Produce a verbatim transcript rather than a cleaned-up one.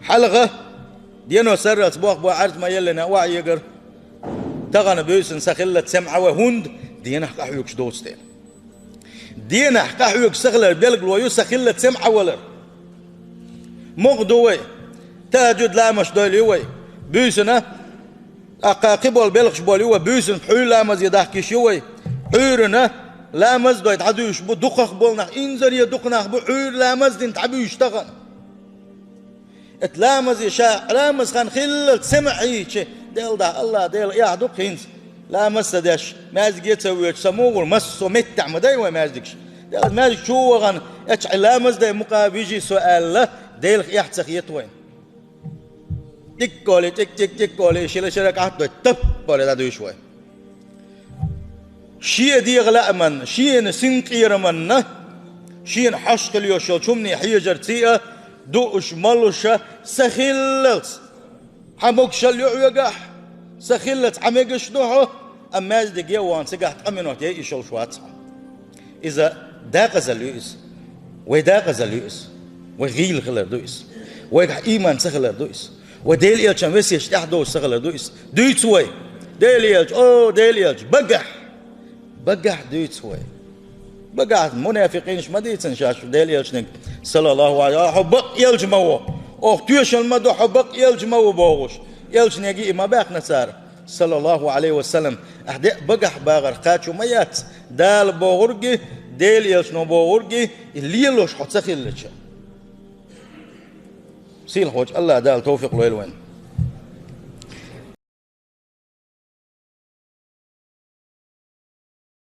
Хьалха дено сарралц бохбо Ӏарз ма еллина охьаэгар. Тахана буьйсанна са хиллалц сема Ӏа вай, хӀунда денахь къахьоьгуш доцу дела. Денахь къахьоьгуш са хилар белгало ю са хиллалц сема Ӏа валар. Мукъа ду вай, тахӀажуд ламазаш дойла ю вай, буьйсанна, тӀаккха кхин болу белхаш болу ю вай, буьйсанна пхьуьйра ламазе дахкийш ю вай, Ӏуьйранна ламаз дой дӀадуьйш бу, дукхах болу нах, инзаре дукха нах бу, Ӏуьйра ламаз дина дӀабуьйш тахана. Эта ламазе ша ламаз хан хиллалц сема Ӏийча, Дела дахь, Алла Дела эхь ду-кх хӀинца, ламаз ца деш, маьждиге а ца воьдуш, сан мугӀар массо а меттехь ма дай вай маьждигаш. Дела, маьждиг чу а вахана, эчхьа ламаз дай мукъа вижий со аьлла, Делах эхь ца хета вайна. ТӀикколий, тӀик-тӀик-тӀикколий, шила шира кӀахь а дой, таппале дӀадуьйш вай. Шен дегӀан лааманна, шена синкъераманна, шена хьожуш хила йолуш йолчу хӀумане хьежарций а, дууш, молуш а, са хиллалц хьан могушалла ю хьоьгахь, са хиллалц хьан мегаш ду хьо, амма маьждиге а вахана цигахь ткъа минот яйъаш йолуш вац хьо. Иза декъазалла ю иза. Вай декъазалла ю иза. Вай гӀийла хилар ду иза. Вайгахь ийман ца хилар ду иза. Вай Делан элчан весеташ тӀаьхьа доцуш ца хилар ду иза. Дуьйцу вай. Делан элча, о, Делан элча, багахь! Багахь дуьйцу вай. Багахь мунафикъинаш ма дийцина шаьш Делан элчаниг, саллаллаху Ӏалайхи, хьо бакъ элча ма ву. Оха тоьшалла ма ду, хьо бакъ элча ма ву бохуш. Элчанега и ма баьхна цара, саллаллаху Ӏалайхи ва саллам. Ахьа деа багахь бахарх кхачо ма яц, Дала бохургий, Делан элчано бохургий, и лелош хьо ца хилча. Сийлахьчу Алла Дала тавфикъ лойла вайна.